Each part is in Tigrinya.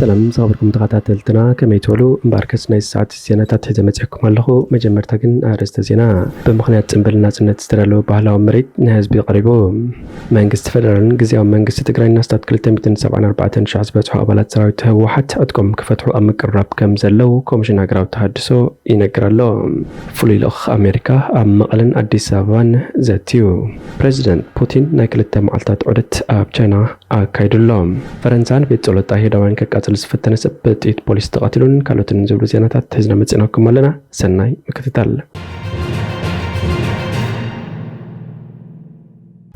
ሰላም ዝኸበርኩም ተኸታተልትና፣ ከመይ ትውሉ? እምበኣርከስ ናይ ሰዓት ዜናታት ሒዘ መጺኣኩም ኣለኹ። መጀመርታ ግን ኣርእስተ ዜና። ብምኽንያት ጽምብል ናጽነት ዝተዳለወ ባህላዊ ምርኢት ንህዝቢ ቀሪቡ። መንግስቲ ፌደራልን ግዝያዊ መንግስቲ ትግራይን ኣስታት ክልተ ሚእትን ሰብዓን ኣርባዕተን ሽሕ ዝበጽሑ ኣባላት ሰራዊት ህወሓት ዕጥቆም ክፈትሑ ኣብ ምቅርራብ ከም ዘለዉ ኮሚሽን ሃገራዊ ተሃድሶ ይነግር ኣሎ። ፍሉይ ልኡኽ ኣሜሪካ ኣብ መቐለን ኣዲስ ኣበባን ዘትዩ። ፕረዚደንት ፑቲን ናይ ክልተ መዓልታት ዑደት ኣብ ቻይና ኣካይዱ ኣሎ። ፈረንሳ ንቤት ጸሎት ኣይሁዳውያን ከቃጽል ዝፈተነ ሰብ ብጥይት ፖሊስ ተቐቲሉን ካልኦትን ዝብሉ ዜናታት ሒዝና መጺናኩም ኣለና። ሰናይ ምክትታል።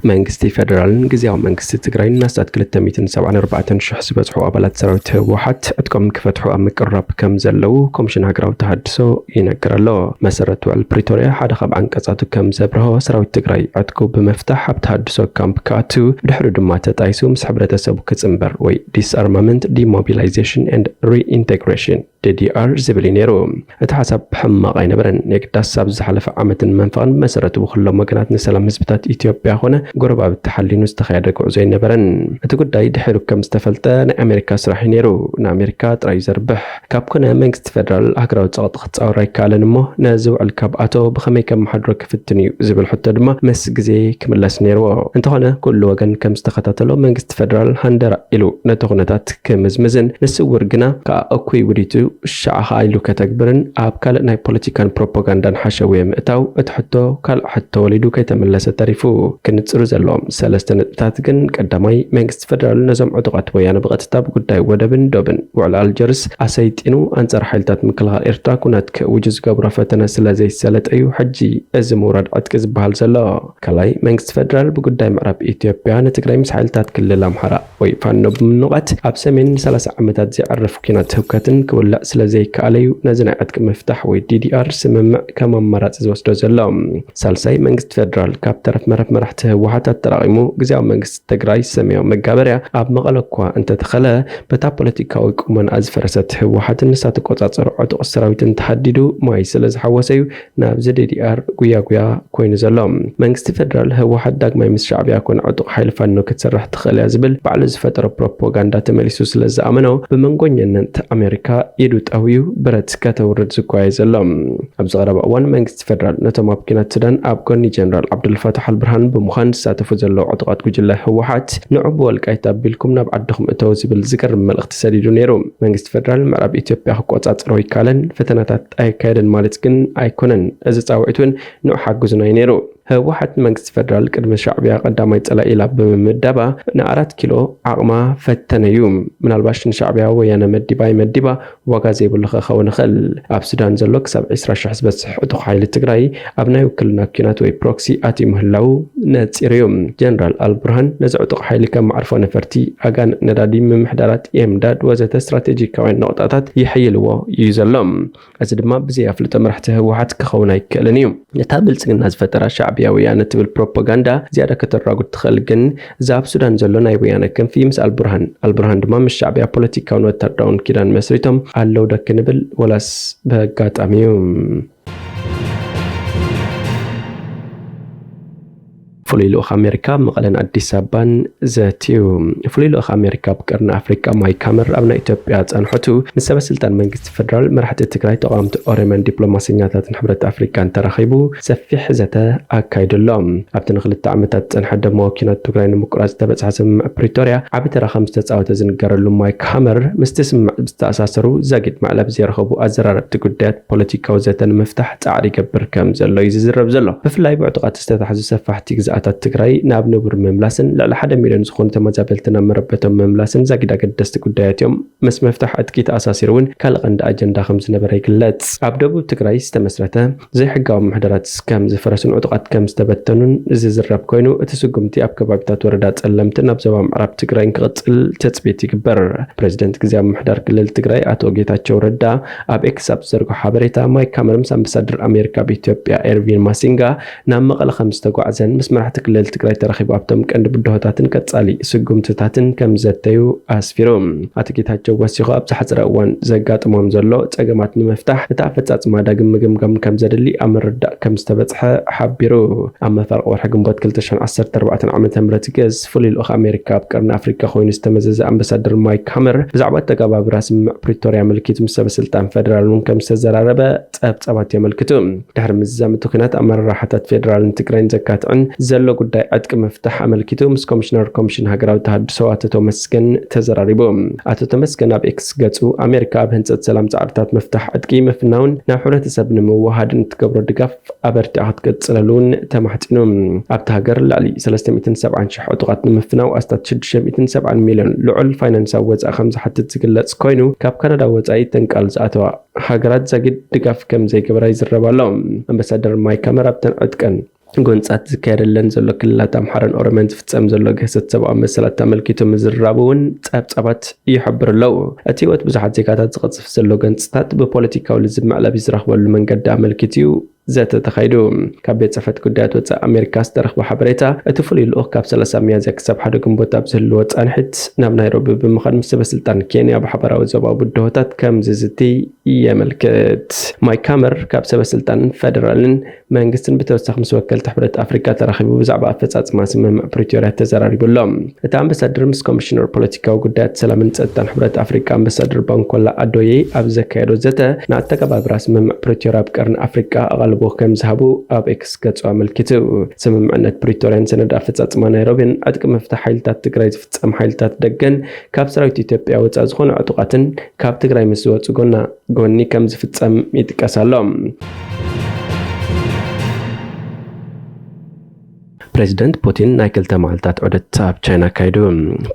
መንግስቲ ፌደራልን ግዝያዊ መንግስቲ ትግራይን ናስታት ክልተ ሚእትን ሰብዓን ኣርባዕተን ሽሕ ዝበጽሑ ኣባላት ሰራዊት ህወሓት ዕጥቆም ክፈትሑ ኣብ ምቅርራብ ከም ዘለዉ ኮሚሽን ሃገራዊ ተሃድሶ ይነግር ኣሎ። መሰረት ውዕል ፕሪቶርያ ሓደ ካብ ዓንቀጻቱ ከም ዘብርሆ፣ ሰራዊት ትግራይ ዕጥቁ ብምፍታሕ ኣብ ተሃድሶ ካምፕ ክኣቱ፣ ብድሕሩ ድማ ተጣይሱ ምስ ሕብረተሰቡ ክጽንበር ወይ ዲስኣርማመንት ዲሞቢላይዜሽን ኤንድ ሪኢንቴግሬሽን ዲዲኣር ዝብል እዩ ነይሩ። እቲ ሓሳብ ሕማቕ ኣይነበረን። የግዳስ ኣብዚ ዝሓለፈ ዓመትን መንፈቕን ብመሰረቱ ብኹሎም ወገናት ንሰላም ህዝብታት ኢትዮጵያ ኾነ ጎረባብቲ ሓሊኑ ዝተኻየደ ጉዕዞ ኣይነበረን። እቲ ጉዳይ ድሒሩ ከም ዝተፈልጠ ናይ ኣሜሪካ ስራሕ እዩ ነይሩ። ንኣሜሪካ ጥራይ እዩ ዘርብሕ። ካብ ኮነ መንግስቲ ፌደራል ሃገራዊ ጸቕጢ ክጻወር ኣይከኣለን እሞ ነዚ ውዕል ካብ ኣቶ ብኸመይ ከመሓድሮ ክፍትን እዩ ዝብል ሕቶ ድማ ምስ ግዜ ክምለስ ነይርዎ። እንተኾነ ኩሉ ወገን ከም ዝተኸታተሎ መንግስቲ ፌደራል ሃንደራ ኢሉ ነቲ ኩነታት ክምዝምዝን ንስውር ግና ከኣ እኩይ ውዲቱ ሻዕ ኸኣ ኢሉ ከተግብርን ኣብ ካልእ ናይ ፖለቲካን ፕሮፓጋንዳን ሓሸውየ ምእታው እቲ ሕቶ ካልእ ሕቶ ወሊዱ ከይተመለሰ ተሪፉ። ክንጽሩ ዘለዎም ሰለስተ ነጥብታት ግን ቀዳማይ መንግስቲ ፌደራል ነዞም ዕጡቓት ወያነ ብቐጥታ ብጉዳይ ወደብን ዶብን ውዕል ኣልጀርስ ኣሰይጢኑ ኣንጻር ሓይልታት ምክልኻል ኤርትራ ኩናት ክእውጁ ዝገብሮ ፈተነ ስለ ዘይሰለጠ እዩ ሕጂ እዚ ምውራድ ዕጥቂ ዝበሃል ዘሎ። ካልኣይ መንግስቲ ፌደራል ብጉዳይ ምዕራብ ኢትዮጵያ ንትግራይ ምስ ሓይልታት ክልል ኣምሓራ ወይ ፋኖ ብምንቓት ኣብ ሰሜን ንሰላሳ ዓመታት ዘዕርፍ ኲናት ህውከትን ክውልዕ ስለ ዘይከኣለ እዩ ነዚ ናይ ዕጥቂ ምፍታሕ ወይ ዲዲኣር ስምምዕ ከም ኣማራጺ ዝወስዶ ዘሎ። ሳልሳይ መንግስቲ ፌደራል ካብ ተረፍ መረፍ መራሕቲ ህወሓት ኣጠራቒሙ ግዝያዊ መንግስቲ ትግራይ ሰመዮ መጋበርያ ኣብ መቐለ እኳ እንተተኸለ በታ ፖለቲካዊ ቁመናኣ ዝፈረሰት ህወሓትን ንሳ ትቆጻጸሮ ዕጡቕ ሰራዊትን ተሃዲዱ ማይ ስለ ዝሓወሰ እዩ ናብዚ ዲዲኣር ጉያ ጉያ ኮይኑ ዘሎ። መንግስቲ ፌደራል ህወሓት ዳግማይ ምስ ሻዕብያ ኮነ ዕጡቕ ሓይሊ ፋኖ ክትሰርሕ ትኽእል እያ ዝብል ባዕሉ ዝፈጠሮ ፕሮፓጋንዳ ተመሊሱ ስለ ዝኣመኖ ብመንጎኘነት ኣሜሪካ ኢዱ ጠውዩ ብረት ከተውርድ ዝጓየ ዘሎ። ኣብዚ ቀረባ እዋን መንግስቲ ፌደራል ነቶም ኣብ ኲናት ሱዳን ኣብ ጎኒ ጀነራል ዓብዱልፋታሕ ኣልብርሃን ብምዃን ዝሳተፉ ዘለዉ ዕጡቓት ጉጅለ ህወሓት ንዑ ብወልቃይት ኣቢልኩም ናብ ዓድኹም እተው ዝብል ዝገርም መልእኽቲ ሰዲዱ ነይሩ። መንግስቲ ፌደራል ምዕራብ ኢትዮጵያ ክቆጻጸሮ ይካለን ፈተናታት ኣየካየደን ማለት ግን ኣይኮነን። እዚ ጻውዒት እውን ንዑ ሓግዙና እዩ ነይሩ። ህወሓት ንመንግስቲ ፌደራል ቅድሚ ሻዕብያ ቀዳማይ ጸላኢ ኢላ ብምምዳባ ንኣራት ኪሎ ዓቕማ ፈተነ እዩ። ምናልባሽ ንሻዕብያ ወያነ መዲባ ይመዲባ ዋጋ ዘይብሉ ክኸውን ይኽእል። ኣብ ሱዳን ዘሎ ክሳብ ዕስራ ሽሕ ዝበጽሕ ዕጡቕ ሓይሊ ትግራይ ኣብ ናይ ውክልና ኲናት ወይ ፕሮክሲ ኣትዩ ምህላው ነጺሩ እዩ። ጀነራል ኣልቡርሃን ነዚ ዕጡቕ ሓይሊ ከም መዕርፎ ነፈርቲ፣ ኣጋን ነዳዲ፣ ምምሕዳራት፣ ኤምዳድ ወዘተ ስትራቴጂካውያን ነቑጣታት ይሕይልዎ እዩ ዘሎ። እዚ ድማ ብዘይ ኣፍልጦ መራሕቲ ህወሓት ክኸውን ኣይክእልን እዩ። ነታ ብልጽግና ዝፈጠራ ሻዕብያ ወያነ ትብል ፕሮፓጋንዳ ዝያዳ ከተራጉድ ትኽእል ግን እዛ ኣብ ሱዳን ዘሎ ናይ ወያነ ክንፊ ምስ ኣልቡርሃን፣ ኣልቡርሃን ድማ ምስ ሻዕብያ ፖለቲካውን ወታደራውን ኪዳን መስሪቶም ኣለዉ ዶ ክንብል ወላስ በጋጣሚ እዩ? ፍሉይ ልኡኽ ኣሜሪካ ኣብ መቐለን ኣዲስ ኣበባን ዘትዩ። ፍሉይ ልኡኽ ኣሜሪካ ኣብ ቀርኒ ኣፍሪካ ማይክ ሃመር ኣብ ናይ ኢትዮጵያ ጻንሖቱ ምስ ሰበ ስልጣን መንግስቲ ፌደራል፣ መራሕቲ ትግራይ፣ ተቓወምቲ ኦሮሞን ዲፕሎማሰኛታትን ሕብረት ኣፍሪካን ተራኺቡ ሰፊሕ ዘተ ኣካይዱ ኣሎ። ኣብቲ ንክልተ ዓመታት ዝጸንሐ ደማዊ ኲናት ትግራይ ንምቁራጽ ዝተበጽሐ ስምምዕ ፕሪቶርያ ዓቢ ተራ ከም ዝተጻወተ ዝንገረሉ ማይክ ሃመር ምስቲ ስምምዕ ዝተኣሳሰሩ ዛጊድ መዕለቢ ዘይረኸቡ ኣዘራረብቲ ጉዳያት ፖለቲካዊ ዘተ ንምፍታሕ ጻዕሪ ይገብር ከም ዘሎ እዩ ዝዝረብ ዘሎ። ብፍላይ ብዕጡቓት ዝተታሕዙ ሰፋሕቲ ግዝኣታት ትግራይ ናብ ንቡር ምምላስን ልዕሊ ሓደ ሚልዮን ዝኾኑ ተመዛበልቲ ናብ መረበቶም ምምላስን ዛጊድ ኣገደስቲ ጉዳያት እዮም። ምስ ምፍታሕ ዕጥቂ ተኣሳሲሩ እውን ካልእ ቀንዲ ኣጀንዳ ከም ዝነበረ ይግለጽ። ኣብ ደቡብ ትግራይ ዝተመስረተ ዘይሕጋዊ ምሕደራት ከም ዝፈረሱን ዕጡቓት ከም ዝተበተኑን ዝዝረብ ኮይኑ፣ እቲ ስጉምቲ ኣብ ከባቢታት ወረዳ ጸለምትን ኣብ ዞባ ምዕራብ ትግራይን ክቕጽል ትጽቢት ይግበር። ፕረዚደንት ግዝያዊ ምምሕዳር ክልል ትግራይ ኣቶ ጌታቸው ረዳ ኣብ ኤክስ ኣብ ዝዘርግሖ ሓበሬታ፣ ማይክ ሃመር ምስ ኣምባሳደር ኣሜሪካ ኣብ ኢትዮጵያ ኤርቪን ማሲንጋ ናብ መቐለ ከም ዝተጓዕዘን ምስ መራሕቲ ኣብቲ ክልል ትግራይ ተረኺቡ ኣብቶም ቀንዲ ብድሆታትን ቀጻሊ ስጉምትታትን ከም ዘተዩ ኣስፊሩ። ኣቶ ጌታቸው ወሲኹ፣ ኣብዚ ሓፂረ እዋን ዘጋጥሞም ዘሎ ጸገማት ንምፍታሕ እቲ ኣፈጻጽማ ዳግም ምግምጋም ከም ዘድሊ ኣብ ምርዳእ ከም ዝተበጽሐ ሓቢሩ። ኣብ መፋርቕ ወርሒ ግንቦት ክልተ ሽሕን ዓሰርተ ኣርባዕተን ዓመተ ምህረት ገዝ ፍሉይ ልኡኽ ኣሜሪካ ኣብ ቀርኒ ኣፍሪካ ኮይኑ ዝተመዘዘ ኣምባሳደር ማይክ ሃመር ብዛዕባ ኣተገባብራ ስምምዕ ፕሪቶርያ ኣመልኪቱ ምስ ሰበ ስልጣን ፌደራል እውን ከም ዝተዘራረበ ጸብጻባት የመልክቱ። ድሕሪ ምዝዛም እቲ ኲናት ኣመራርሓታት ፌደራልን ትግራይን ዘካትዕን ዘሎ ጉዳይ ዕጥቂ ምፍታሕ ኣመልኪቱ ምስ ኮሚሽነር ኮሚሽን ሃገራዊ ተሃድሶ ኣቶ ተመስገን ተዘራሪቡ። ኣቶ ተመስገን ኣብ ኤክስ ገጹ፣ ኣሜሪካ ኣብ ህንጸት ሰላም ጻዕርታት ምፍታሕ ዕጥቂ ምፍናውን ናብ ሕብረተሰብ ንምውሃድን እትገብሮ ድጋፍ ኣበርቲዓ ክትቅጽለሉ እውን ተማሕጺኑ። ኣብቲ ሃገር ልዕሊ ሰለስተ ሚእትን ሰብዓን ሽሕ ዕጡቓት ንምፍናው ኣስታት ሽዱሽተ ሚእትን ሰብዓን ሚልዮን ልዑል ፋይናንሳዊ ወጻኢ ከም ዝሓትት ዝግለጽ ኮይኑ፣ ካብ ካናዳ ወጻኢ እተን ቃል ዝኣተዋ ሃገራት ዛጊድ ድጋፍ ከም ዘይገበራ ይዝረብ ኣሎ። ኣምባሳደር ማይክ ሃመር ኣብተን ዕጥቀን ጎንጻት ዝካየደለን ዘሎ ክልላት ኣምሓራን ኦሮምያን ዝፍጸም ዘሎ ግህሰት ሰብኣዊ መሰላት ኣመልኪቱ ምዝራቡ እውን ጸብጻባት ይሕብሩ ኣለዉ። እቲ ህይወት ብዙሓት ዜጋታት ዝቐጽፍ ዘሎ ገንጽታት ብፖለቲካዊ ልዝብ መዕለቢ ዝረኽበሉ መንገዲ ኣመልኪቱ እዩ ዘተ ተኻይዱ። ካብ ቤት ጽሕፈት ጉዳያት ወጻኢ ኣሜሪካ ዝተረኽበ ሓበሬታ፣ እቲ ፍሉይ ልኡኽ ካብ ሰላሳ ሚያዝያ ክሳብ ሓደ ግንቦት ኣብ ዝህልዎ ጻንሒት ናብ ናይሮቢ ብምኻድ ምስ ሰበ ስልጣን ኬንያ ብሓባራዊ ዞባዊ ብድሆታት ከም ዝዝቲ የመልክት። ማይክ ሃመር ካብ ሰበ ስልጣን ፌደራልን መንግስትን ብተወሳኺ ምስ ወከልቲ ሕብረት ኣፍሪካ ተራኺቡ ብዛዕባ ኣፈጻጽማ ስምምዕ ፕሪቶርያ ተዘራሪቡ ኣሎ። እቲ ኣምባሳደር ምስ ኮሚሽነር ፖለቲካዊ ጉዳያት ሰላምን ጸጥታን ሕብረት ኣፍሪካ ኣምባሳደር ባንኮላ ኣዶዬ ኣብ ዘካየዶ ዘተ፣ ንኣተገባብራ ስምምዕ ፕሪቶርያ ኣብ ቀርኒ ኣፍሪካ ኣቓልቦ ከም ዝሃቡ ኣብ ኤክስ ገጹ ኣመልኪቱ። ስምምዕነት ፕሪቶርያን ሰነድ ኣፈጻጽማ ናይሮቢን ዕጥቂ ምፍታሕ ሓይልታት ትግራይ ዝፍጸም ሓይልታት ደገን ካብ ሰራዊት ኢትዮጵያ ወጻኢ ዝኾኑ ዕጡቓትን ካብ ትግራይ ምስ ዝወጹ ጎና ጎኒ ከም ዝፍጸም ይጥቀስ ኣሎ። ፕሬዚደንት ፑቲን ናይ ክልተ መዓልታት ዑደት ኣብ ቻይና ኣካይዱ።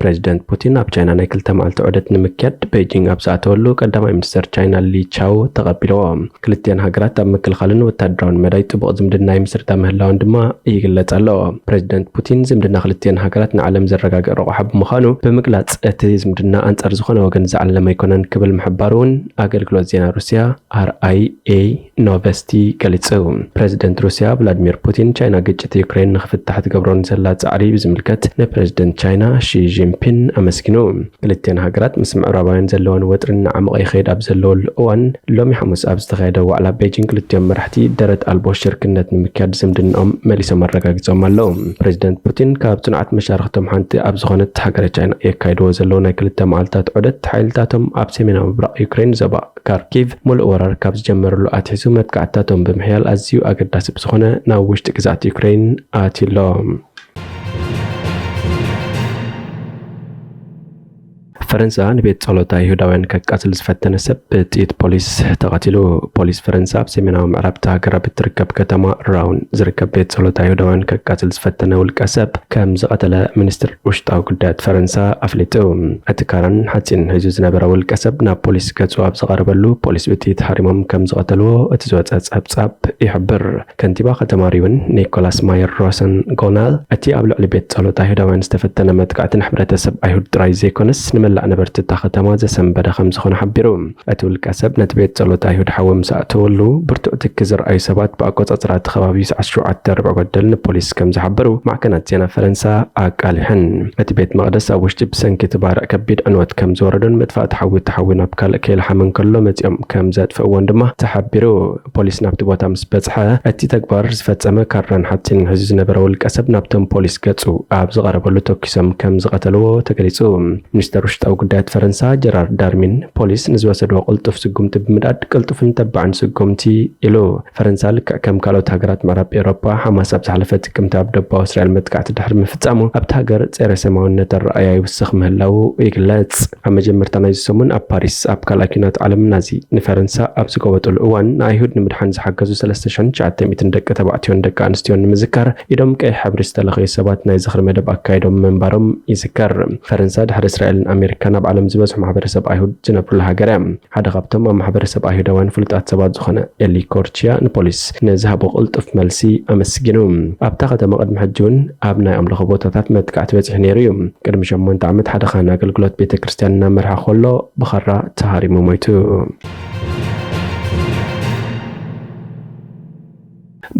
ፕሬዚደንት ፑቲን ኣብ ቻይና ናይ ክልተ መዓልቲ ዑደት ንምክያድ ቤጂንግ ኣብ ዝኣተወሉ፣ ቀዳማይ ሚኒስተር ቻይና ሊ ቻው ተቐቢልዎ። ክልቲኣን ሃገራት ኣብ ምክልኻልን ወታደራውን መዳይ ጥቡቕ ዝምድና ይምስርታ ምህላወን ድማ ይግለጽ ኣሎ። ፕሬዚደንት ፑቲን፣ ዝምድና ክልቲኣን ሃገራት ንዓለም ዘረጋግእ ረቑሓ ብምዃኑ ብምግላጽ፣ እቲ ዝምድና ኣንጻር ዝኾነ ወገን ዝዓለመ ኣይኮነን ክብል ምሕባሩ እውን ኣገልግሎት ዜና ሩስያ ኣር ኣይ ኤ ኖቨስቲ ገሊጹ። ፕሬዚደንት ሩስያ ቭላድሚር ፑቲን፣ ቻይና ግጭት ዩክሬን ንኽፍታሕ ትገብሮ ንዘላ ጻዕሪ ብዝምልከት ንፕሬዚደንት ቻይና ሺ ጂንፒን ኣመስጊኑ። ክልቲኣን ሃገራት ምስ ምዕራባውያን ዘለወን ወጥሪ እናዓመቐ ይኸይድ ኣብ ዘለወሉ እዋን፣ ሎሚ ሓሙስ ኣብ ዝተኻየደ ዋዕላ ቤጂንግ፣ ክልቲኦም መራሕቲ ደረት ኣልቦ ሽርክነት ንምክያድ ዝምድናኦም መሊሶም ኣረጋጊጾም ኣለዉ። ፕሬዚደንት ፑቲን፣ ካብ ጽኑዓት መሻርኽቶም ሓንቲ ኣብ ዝኾነት ሃገረ ቻይና የካይድዎ ዘለዉ ናይ ክልተ መዓልታት ዑደት፣ ሓይልታቶም ኣብ ሰሜናዊ ምብራቕ ዩክሬን ዞባ ካርኪቭ ሙሉእ ወራር ካብ ዝጀመርሉ ኣትሒዙ መጥቃዕትታቶም ብምሕያል ኣዝዩ ኣገዳሲ ብዝኾነ ናብ ውሽጢ ግዝኣት ዩክሬን ኣትዩ ኣሎ። ፈረንሳ ንቤት ጸሎት ኣይሁዳውያን ከቃጽል ዝፈተነ ሰብ ብጥይት ፖሊስ ተቐቲሉ። ፖሊስ ፈረንሳ ኣብ ሰሜናዊ ምዕራብ እታ ሃገር ኣብ እትርከብ ከተማ ራውን ዝርከብ ቤት ጸሎት ኣይሁዳውያን ከቃጽል ዝፈተነ ውልቀ ሰብ ከም ዝቐተለ ሚኒስትር ውሽጣዊ ጉዳያት ፈረንሳ ኣፍሊጡ። እቲ ካራን ሓጺንን ሒዙ ዝነበረ ውልቀ ሰብ ናብ ፖሊስ ገጹ ኣብ ዝቐረበሉ፣ ፖሊስ ብጥይት ሃሪሞም ከም ዝቐተልዎ እቲ ዝወጸ ጸብጻብ ይሕብር። ከንቲባ ከተማ ሪውን ኒኮላስ ማየር ሮሰን ጎናል፣ እቲ ኣብ ልዕሊ ቤት ጸሎት ኣይሁዳውያን ዝተፈተነ መጥቃዕቲ ንሕብረተሰብ ኣይሁድ ጥራይ ዘይኮነስ፣ ንመላእ ነበርቲ እታ ከተማ ዘሰንበደ ከም ዝኾነ ሓቢሩ። እቲ ውልቀ ሰብ ነቲ ቤት ጸሎት ኣይሁድ ሓዊ ምስ ኣእተወሉ፣ ብርቱዕ ትኪ ዝረኣዩ ሰባት ብኣቆጻጽራ እቲ ከባቢ ሰዓት ሸውዓተ ርብዒ ጎደል ንፖሊስ ከም ዝሓበሩ ማዕከናት ዜና ፈረንሳ ኣቃሊሐን። እቲ ቤት መቕደስ ኣብ ውሽጢ ብሰንኪ እቲ ባርዕ ከቢድ ዕንወት ከም ዝወረዶን መጥፋእቲ ሓዊ፣ እቲ ሓዊ ናብ ካልእ ከይለሓመ እንከሎ መጺኦም ከም ዘጥፍእዎን ድማ ተሓቢሩ። ፖሊስ ናብቲ ቦታ ምስ በጽሐ፣ እቲ ተግባር ዝፈጸመ ካራን ሓጺንን ሒዙ ዝነበረ ውልቀ ሰብ ናብቶም ፖሊስ ገጹ ኣብ ዝቐረበሉ ተኩሶም ከም ዝቐተልዎ ተገሊጹ። ሚኒስተር ውሽጣዊ ጉዳያት ፈረንሳ ጀራርድ ዳርሚን፣ ፖሊስ ንዝወሰድዎ ቅልጡፍ ስጉምቲ ብምንዳድ፣ ቅልጡፍን ተባዕን ስጉምቲ ኢሉ። ፈረንሳ ልክዕ ከም ካልኦት ሃገራት ምዕራብ ኤውሮጳ፣ ሓማስ ኣብ ዝሓለፈ ጥቅምቲ ኣብ ደቡባዊ እስራኤል መጥቃዕቲ ድሕሪ ምፍጻሙ፣ ኣብታ ሃገር ጸረ ሰማውነት ኣረኣእያ ይውስኽ ምህላዉ ይግለጽ። ኣብ መጀመርታ ናይዚ ሰሙን ኣብ ፓሪስ ኣብ ካልኣይ ኲናት ዓለም ናዚ ንፈረንሳ ኣብ ዝጎበጠሉ እዋን፣ ንኣይሁድ ንምድሓን ዝሓገዙ ሰለስተ ሽሕን ትሽዓተ ሚእትን ደቂ ተባዕትዮን ደቂ ኣንስትዮን ንምዝካር ኢዶም ቀይሕ ሕብሪ ዝተለኸዩ ሰባት ናይ ዝኽሪ መደብ ኣካይዶም ምንባሮም ይዝከር። ፈረንሳ ድሕሪ እስራኤልን ኣሜሪካን ኣብ ዓለም ዝበዝሑ ማሕበረሰብ ኣይሁድ ዝነብሩላ ሃገር እያ። ሓደ ካብቶም ኣብ ማሕበረሰብ ኣይሁዳውያን ፍሉጣት ሰባት ዝኾነ ኤሊ ኮርቺያ ንፖሊስ ንዝሃቦ ቅልጡፍ መልሲ ኣመስጊኑ። ኣብታ ከተማ ቅድሚ ሕጂ እውን ኣብ ናይ ኣምልኾ ቦታታት መጥቃዕቲ በጺሑ ነይሩ እዩ። ቅድሚ ሸሞንተ ዓመት ሓደ ካህን ኣገልግሎት ቤተ ክርስቲያን እናመርሐ ከሎ ብኻራ ተሃሪሙ ሞይቱ።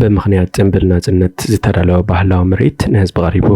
ብምኽንያት ጽምብል ናጽነት ዝተዳለወ ባህላዊ ምርኢት ንህዝቢ ቀሪቡ።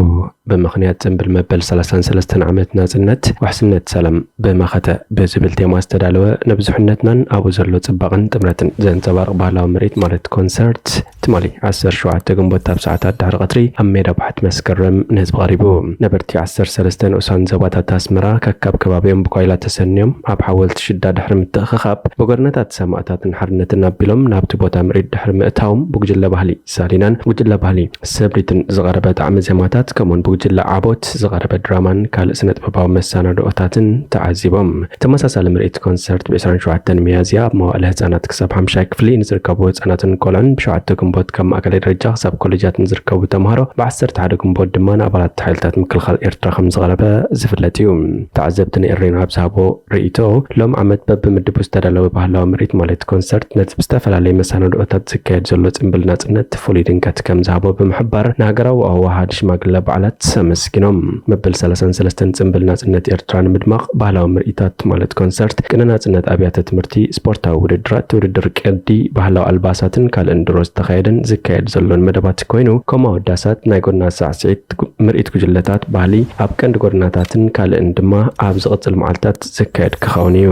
ብምኽንያት ጽምብል መበል ሰላሳን ሰለስተን ዓመት ናጽነት፣ ውሕስነት፣ ሰላም ብመኸተ ብዝብል ቴማ ዝተዳለወ፣ ንብዙሕነትናን ኣብኡ ዘሎ ጽባቐን ጥምረትን ዘንጸባርቕ ባህላዊ ምርኢት ማለት ኮንሰርት፣ ትማሊ ዓሰርተ ሸውዓተ ግንቦት ኣብ ሰዓታት ድሕሪ ቀትሪ ኣብ ሜዳ ባሕቲ መስከረም ንህዝቢ ቀሪቡ። ነበርቲ ዓሰርተ ሰለስተ ንኡሳን ዞባታት ኣስመራ ከካብ ከባቢኦም ብኳይላ ተሰንዮም ኣብ ሓወልቲ ሽዳ ድሕሪ ምትእኽኻብ፣ ብጎደናታት ሰማእታትን ሓርነትን ኣቢሎም ናብቲ ቦታ ምርኢት ድሕሪ ምእታዎም፣ ብጉጅለ ባህሊ ሳሊናን ጉጅለ ባህሊ ሰብሪትን ዝቐረበ ጣዕሚ ዜማታት፣ ከምኡውን ብጉጅለ ዓቦት ዝቐረበ ድራማን ካልእ ስነ-ጥበባዊ መሰናድኦታትን ተዓዚቦም። ተመሳሳሊ ምርኢት ኮንሰርት ብ ዕስራን ሸውዓተን ሚያዝያ ኣብ መዋእለ ህጻናት ክሳብ ሓምሻይ ክፍሊ ንዝርከቡ ህጻናትን ቆልዑን፣ ብ ሸውዓተ ግንቦት ካብ ማእከላይ ደረጃ ክሳብ ኮሌጃት ንዝርከቡ ተምሃሮ፣ ብ ዓሰርተ ሓደ ግንቦት ድማ ንኣባላት ሓይልታት ምክልኻል ኤርትራ ከም ዝቐረበ ዝፍለጥ እዩ። ተዓዘብቲ ንኤሬና ኣብ ዝሃቦ ርእይቶ፣ ሎም ዓመት በብምድቡ ዝተዳለወ ባህላዊ ምርኢት ማለት ኮንሰርት፣ ነቲ ብዝተፈላለየ መሰናድኦታት ዝካየድ ዘሎ ጽምብል ናጽነት ፍሉይ ድምቀት ከም ዝሃቦ ብምሕባር፣ ንሃገራዊ ኣዋሃድ ሽማግለ በዓላት ኣመስጊኖም። መበል ሰላሳን ሰለስተን ጽምብል ናጽነት ኤርትራ ንምድማቕ ባህላዊ ምርኢታት ማለት ኮንሰርት፣ ቅነ ናጽነት ኣብያተ ትምህርቲ፣ ስፖርታዊ ውድድራት፣ ውድድር ቅዲ፣ ባህላዊ ኣልባሳትን ካልእን ድሮ ዝተኻየደን ዝካየድ ዘሎን መደባት ኮይኑ፣ ከም ኣወዳሳት ናይ ጎደና ሳዕስዒት፣ ምርኢት ጉጅለታት ባህሊ ኣብ ቀንዲ ጎደናታትን ካልእን ድማ ኣብ ዝቕጽል መዓልታት ዝካየድ ክኸውን እዩ።